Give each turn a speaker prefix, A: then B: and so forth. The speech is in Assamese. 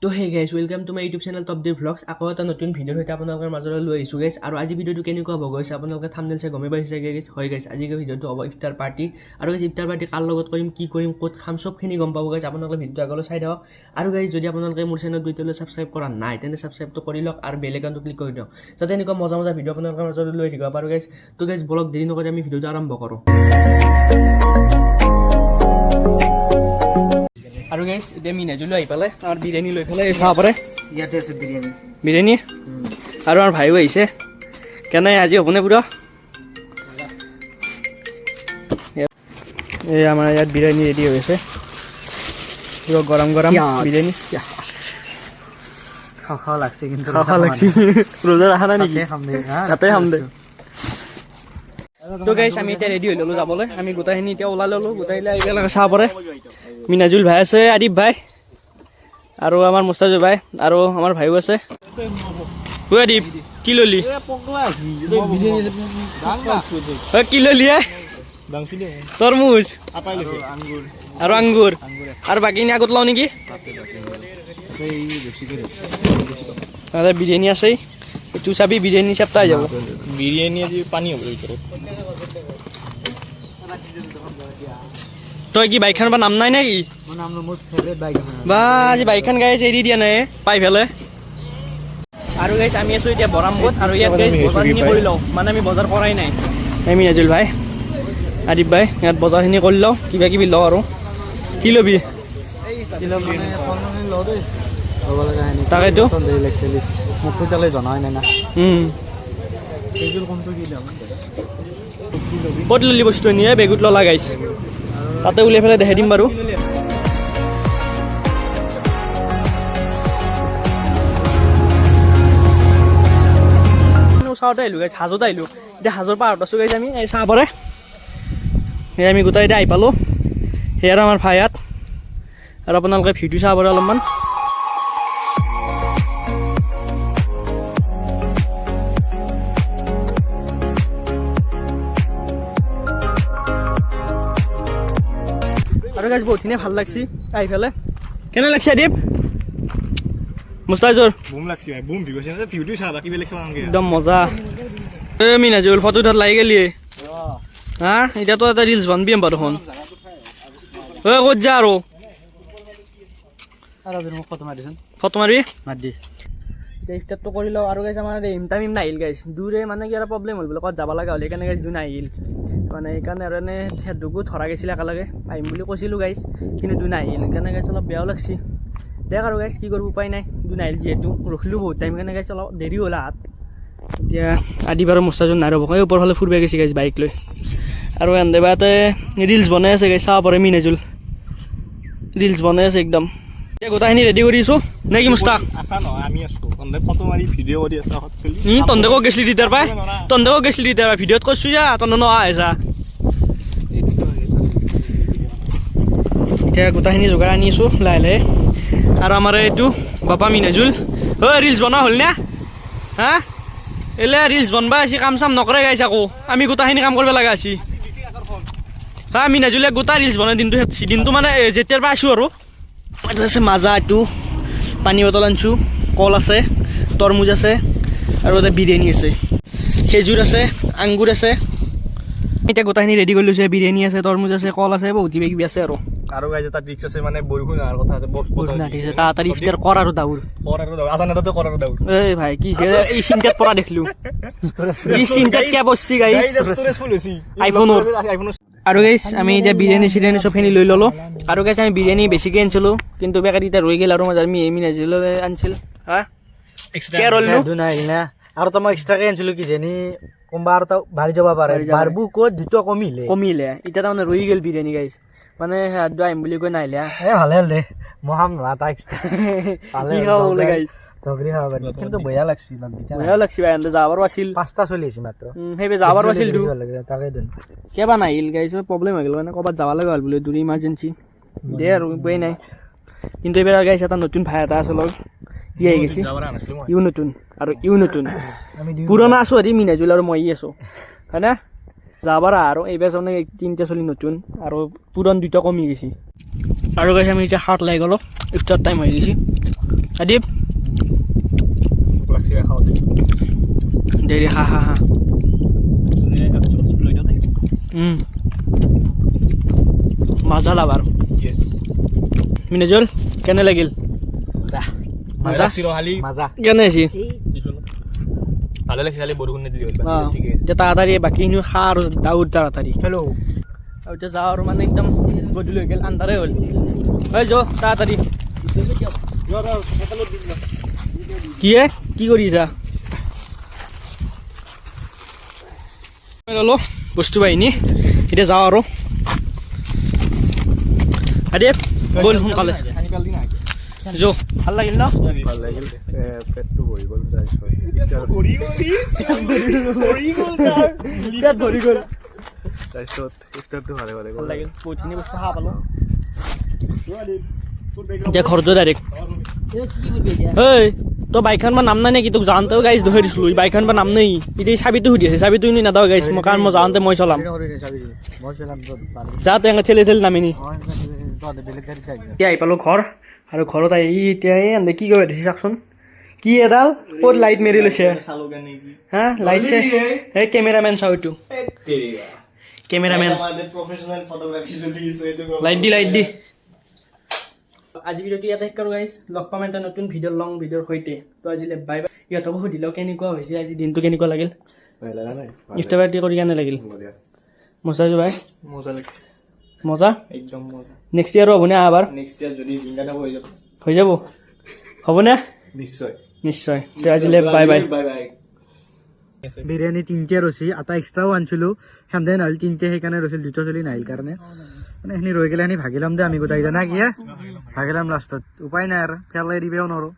A: তো hey guys, welcome to my YouTube channel top D vlogs. আকৌ এটা নতুন ভিডিঅ'ৰ সৈতে আপোনালোকৰ মাজলৈ লৈ আহিছোঁ গাইজ। আৰু আজি ভিডিঅ'টো কেনেকুৱা হ'ব গৈছে, আপোনালোকে থাম্বনেইল চাই গমেই পাইছে গাইজ। হয় গাইজ, আজি ভিডিঅ'টো হ'ব ইফতাৰ পাৰ্টি। আৰু গাইজ, ইফতাৰ পাৰ্টি কাৰ লগত কৰিম, কি কৰিম, ক'ত খাম, চবখিনি গম পাব গাইজ। আপোনালোকে ভিডিঅ'টো আগলৈ চাই থাকক। আৰু গাইজ, যদি আপোনালোকে মোৰ চেনেলটো এতিয়ালৈ ছাবস্ক্ৰাইব কৰা নাই, তেন্তে ছাবস্ক্ৰাইবটো কৰি লওক আৰু বেল আইকনটো ক্লিক কৰি দিয়ক, যাতে এনেকুৱা মজা মজা ভিডিঅ' আপোনালোকৰ মাজলৈ লৈ থাকিব পাৰোঁ গাইজ। তো গাইজ, বলক, দেৰি নকৰি আমি ভিডিঅ'টো আৰম্ভ কৰোঁ। আৰু গাইজ, এতিয়া মিনাজুলো আহি পালে, আমাৰ বিৰিয়ানী লৈ পেলাই চাব পাৰে।
B: ইয়াতে আছে বিৰিয়ানী।
A: বিৰিয়ানী। আৰু আমাৰ ভাইও আহিছে। কেনে আজি হ'বনে পুৰা? এই আমাৰ ইয়াত বিৰিয়ানী ৰেডি হৈ আছে, পুৰা গৰম গৰম বিৰিয়ানী।
B: খাওঁ খাওঁ লাগছে কিন্তু।
A: খাওঁ খাওঁ লাগছে। ৰোজা ৰাখা নাই নেকি?
B: তাতে খাম দে, হা।
A: তাতে খাম দে। তো গাইছ, আমি এতিয়া ৰেডি হৈ ল'লো যাবলৈ। আমি গোটেইখিনি এতিয়া ওলাই ল'লো। গোটেইখিনি আহি পেলাই চাব পাৰে, মিনাজুল ভাই আছে, আদিপ ভাই আৰু আমাৰ মুস্তাজুৰ ভাই আৰু আমাৰ ভাইও আছে। ঐ আদিপ, কি ল'লি? ঐ, কি ল'লি এ? তৰমুজ আৰু আংগুৰ। আৰু বাকীখিনি আগত লওঁ নেকি? তাতে বিৰিয়ানী আছে, এইটো চাবি, বিৰিয়ানী চেপ্তা হৈ যাব।
C: বিৰিয়ানী আজি পানী হ'ব ভিতৰত।
A: তই কি বাইকখনৰ পৰা নাম নাই নেকি?
B: মোৰ নাম, মোৰ ফেভৰেট বাইক এখন।
A: বা, আজি বাইকখন গাইছ এৰি দিয়া নাই পাই পেলাই। আৰু গাইছ, আমি আছো এতিয়া বৰামপুত আৰু ইয়াত গাইছ বজাৰখিনি কৰি লওঁ, মানে আমি বজাৰ কৰাই নাই। এই মিনাজুল ভাই, আদিপ ভাই, ইয়াত বজাৰখিনি কৰি লওঁ, কিবা কিবি লওঁ। আৰু কি ল'বি?
B: মানে ফল মূল লওঁ দেই, ল'ব লগা সেনেকে।
A: তাকেতো।
B: দেৰি লাগছে লিষ্ট মোক এতিয়ালৈ জনাই নাই না। সেইযোৰ কোনটো কি দাম?
A: ক'ত ল'লি বস্তু? নিয়ে বেগত ল'লা গাইছ, তাতে উলিয়াই পেলাই দেখাই দিম বাৰু। চাওঁতে আহিলোঁ গাইছ, হাজোত আহিলোঁ। এতিয়া হাজোৰ পাহাৰত আছোঁ গাইছ আমি। এই চাহ পাৰে, সেই আমি গোটেই এতিয়া আহি পালোঁ। সেয়া আৰু আমাৰ ভাই ইয়াত। আৰু আপোনালোকে ভিউটো চাব পাৰে অলপমান। আৰু গাইছ, বহুতখিনিয়ে ভাল লাগছি আহি পেলাই। কেনে লাগছে দীপ, মুস্তাজুৰ?
C: বুম লাগছি ভাই, বুম ভিউ আছে। ভিউটো চা, বাকী বেলেগ চাব নালাগে।
A: একদম মজা। এ মিনাজুল, ফটো তাত লাগি গেলি হা? এতিয়াতো এটা ৰিলচ বনবি এম্বা দেখোন। ঐ, ক'ত যা আৰু?
B: আৰু মোক ফটো মাৰি দিচোন।
A: ফটো মাৰিবি?
B: মাত দি।
A: এতিয়া ইফতাৰটো কৰি লওঁ। আৰু গাইছ, আমাৰ এই তামিম নাহিল গাইছ। দূৰে মানে কি আৰু প্ৰব্লেম হ'ল বোলে, ক'ত যাব লগা হ'ল, সেইকাৰণে গাইছ দূৰ নাহিল। মানে সেইকাৰণে আৰু এনে সিহঁতকো ধৰা গৈছিল, একেলগে আহিম বুলি কৈছিলোঁ গাইছ, কিন্তু দূৰ নাহিল। সেইকাৰণে গাইছ অলপ বেয়াও লাগছি দেখ। আৰু গাইছ, কি কৰিব, উপায় নাই। দূৰ নাহিল যিহেতু, ৰখিলোঁ বহুত টাইম, সেইকাৰণে গাইছ অলপ দেৰি হ'ল আহাত। এতিয়া আদি বাৰু মুস্তাজুৰ নাই ৰ'ব, এই ওপৰ ফালে ফুৰিব গৈছে গাইছ বাইক লৈ। আৰু এন্দে বা ইয়াতে ৰিলচ বনাই আছে গাইছ, চাব পাৰে, মিনাজুল ৰিলচ বনাই আছে একদম। এতিয়া গোটেইখিনি ৰেডি কৰিছোঁ নে কি মুস্তাক?
C: আছা নহয়, আমি আছো। তহঁতে ফটো মাৰি ভিডিঅ' কৰি আছা।
A: তন্ধে ক'ত গেছিলি তেতিয়াৰ পাই? তন্ধে ক'ত গেছিলি তেতিয়াৰ পাই? ভিডিঅ'ত কৈছো যা, তন্ধে নহা আহিছা। এতিয়া গোটেইখিনি যোগাৰ আনি আছো লাহে লাহে। আৰু আমাৰ এইটো বাপা মিনাজুল, ঐ, ৰিলচ বনোৱা হ'ল না? হা, এলে ৰিলচ বনবা আহিছি, কাম চাম নকৰে গাইছ। আকৌ আমি গোটেইখিনি কাম কৰিব লগা আছি। হা, মিনাজুলে গোটা ৰিলচ বনাই দিনটো খেদছি। দিনটো মানে যেতিয়াৰ পৰা আছো। আৰু এইটো আছে মাজা, এইটো পানী বটল আনিছোঁ, কল আছে, তৰমুজ আছে আৰু এটা বিৰিয়ানী আছে, খেজুৰ আছে, আংগুৰ আছে। এতিয়া গোটেইখিনি ৰেডি কৰি লৈছে। বিৰিয়ানী আছে, তৰমুজ আছে, কল আছে, বহুত কিবা কিবি আছে আৰু।
C: আৰু গাইজ, এটা ট্ৰিক্স আছে, মানে বৰষুণ অহাৰ কথা আছে।
A: বৰষুণ আহিছে, তাড়াতাড়ি ইফতাৰ কৰ আৰু দাউৰ।
C: কৰ আৰু দাউৰ, আজান এটাতে কৰ আৰু দাউৰ।
A: এই ভাই, কি হৈছে? এই চিন্তাত পৰা দেখিলো, এই চিন্তাত কিয় পৰছি গাইছ?
C: ষ্টৰেজ ফুল হৈছে।
A: আইফোনৰ।
C: আইফোনৰ।
A: আৰু গাইছ, আমি এতিয়া বিৰিয়ানী চিৰিয়ানী চবখিনি লৈ ল'লো। আৰু গাইছ, আমি বিৰিয়ানী বেছিকৈ আনিছিলোঁ, কিন্তু বেকাৰী এতিয়া ৰৈ গ'ল। আৰু মাজত আমি এমি নাজিলো আনিছিল। হা, কিয় ৰ'লো?
B: দু নাহিল না। আৰু তো মই এক্সট্ৰাকে আনিছিলো, কিজানি কোনোবা আৰু বাঢ়ি যাব পাৰে।
A: বাঢ়ি যাব পাৰে।
B: বাঢ়বো ক'ত, দুটা কমিলে।
A: কমিলে। এতিয়া তাৰমানে ৰৈ গ'ল বিৰিয়ানী গাইছ, মানে সিহঁত আহিম বুলি কৈ নাহিলে।
B: এ ভালে হ'ল দে, মই খাম নহয় এটা এক্সট্ৰা। ভালে।
A: কি খাব বোলে গাইছ?
B: ধগৰি খাব পাৰি, কিন্তু বঢ়িয়া লাগছি লগকেইটা।
A: বেয়াও লাগছি ভাই, এনতে যাব আৰু আছিল।
B: পাঁচটা চলি আছে মাত্ৰ।
A: সেইবে যাব আৰু আছিল তো।
B: বেছি ভাল লাগিছে, তাকে দিন।
A: কিবা নাহিল গাইছ, প্ৰব্লেম হৈ গ'ল, মানে ক'ৰবাত যাব লগা হ'ল বোলে দূৰ, ইমাৰ্জেঞ্চি দে। আৰু উপায় নাই। কিন্তু এইবাৰ গাইছ, এটা নতুন ভাই এটা আছে লগ, ই আহি গৈছে। ইও নতুন আৰু ইও নতুন।
B: আমি দুয়ো।
A: পুৰণা আছো হেৰি মিনাজুল আৰু মই আছো, হয়নে? যাবাৰ আৰু এইবাৰ তাৰমানে তিনিটা চলি নতুন আৰু পুৰণ দুটা কমি গৈছে। আৰু গাইছ, আমি এতিয়া সাত লাগি গ'লো, ইফতাৰ টাইম হৈ গৈছে। আদিপ।
C: ভোক লাগছে খাওয়াতে।
A: দে দে, খা খা খা।
C: লৈ দিওঁ।
A: মজা লাভাৰ।
C: য়েছ।
A: মিনাজুল, কেনে লাগিল? মজা।
C: লাগছিল খালি।
B: মাজা।
A: কেনে হৈছে?
C: ভালে লাগিছে, খালি বৰষুণ নিদিলি হ'ল, বাকী ঠিকে আছে।
A: এতিয়া তাড়াতাড়ি বাকীখিনি খা আৰু দাউৰ তাড়াতাড়ি।
B: হেল্ল'।
A: আৰু এতিয়া যাওঁ আৰু, মানে একদম গধূলি হৈ গ'ল, আন্ধাৰে হ'ল। ঐ যো তাড়াতাড়ি। কি হে, কি কৰিছা? ল'লো বস্তু বাহিনী, এতিয়া যাওঁ আৰু। আৰে ব'ল সোনকালে যো। ভাল লাগিল ন?
D: ভাল লাগিল, পেটটো ভৰি গ'ল তাৰপিছত।
A: পেট ভৰি গ'ল।
D: তাৰপিছত ইফতাৰটো ভালে ভালে
A: ভাল লাগিল, বহুতখিনি বস্তু খাব পালোঁ। এতিয়া ঘৰত যোৱা ডাইৰেক্ট। ঐ, তই বাইকখন বা নাম নাই নেকি? তোক যাওঁতেও গাইজ ধৰি দিছিলো, বাইকখন বা নাম নাই। এতিয়া চাবিটো সুধি আছে, চাবিটো নি নাদাও গাইজ মই, কাৰণ মই যাওঁতে মই চলাম।
B: মই চলাম।
A: যা তই, এনেকে ঠেলি ঠেলি নামিনি।
B: বেলেগ গাড়ীত যাই।
A: এতিয়া আহি পালোঁ ঘৰ আৰু ঘৰত আহি এতিয়া এই এনে কি কৰিব দিছে চাওকচোন। কি এডাল ক'ত লাইট মাৰি লৈছে হা? লাইট এই কেমেৰামেন চাওঁ, এইটো কেমেৰামেন।
C: প্ৰফেচনেল ফটোগ্ৰাফি চলি আছে এইটো।
A: লাইট দি, লাইট দি। আজি ভিডিঅ'টো ইয়াতে শেষ কৰোঁ গাইজ। লগ পাম এটা নতুন ভিডিঅ', লং ভিডিঅ'ৰ সৈতে। তো আজিলৈ বাই বাই। ইহঁতকো সুধি লওঁ কেনেকুৱা হৈছে, আজি দিনটো কেনেকুৱা লাগিল?
D: ভাল লগা নাই।
A: ইফতাৰ পাৰ্টি কৰি কেনে লাগিল?
D: বঢ়িয়া।
A: মজা ভাই।
C: মজা লাগিছে।
A: মজা।
C: একদম মজা।
A: নেক্সট ইয়াৰো হ'বনে এবাৰ?
C: নেক্সট ইয়াৰ যদি জিন্দা থাকো, হৈ যাব।
A: হৈ যাব, হ'বনে?
C: নিশ্চয়।
A: নিশ্চয়। তো আজিলৈ bye bye.
C: Bye bye.
B: Biryani তিনটে ৰচি, এটা এক্সট্ৰাও আনছিলো। সেন্দে নহ'ল, তিনটে সেইকাৰণে ৰছিল, দুটা চলি নাহিল কাৰণে। মানে সেইখিনি ৰৈ গ'লে সেইখিনি ভাগি ল'ম দে আমি গোটেইকেইটা, না কি হে? ভাগি ল'ম লাষ্টত, উপায় নাই আৰু, পেলাই দিবও নোৱাৰো।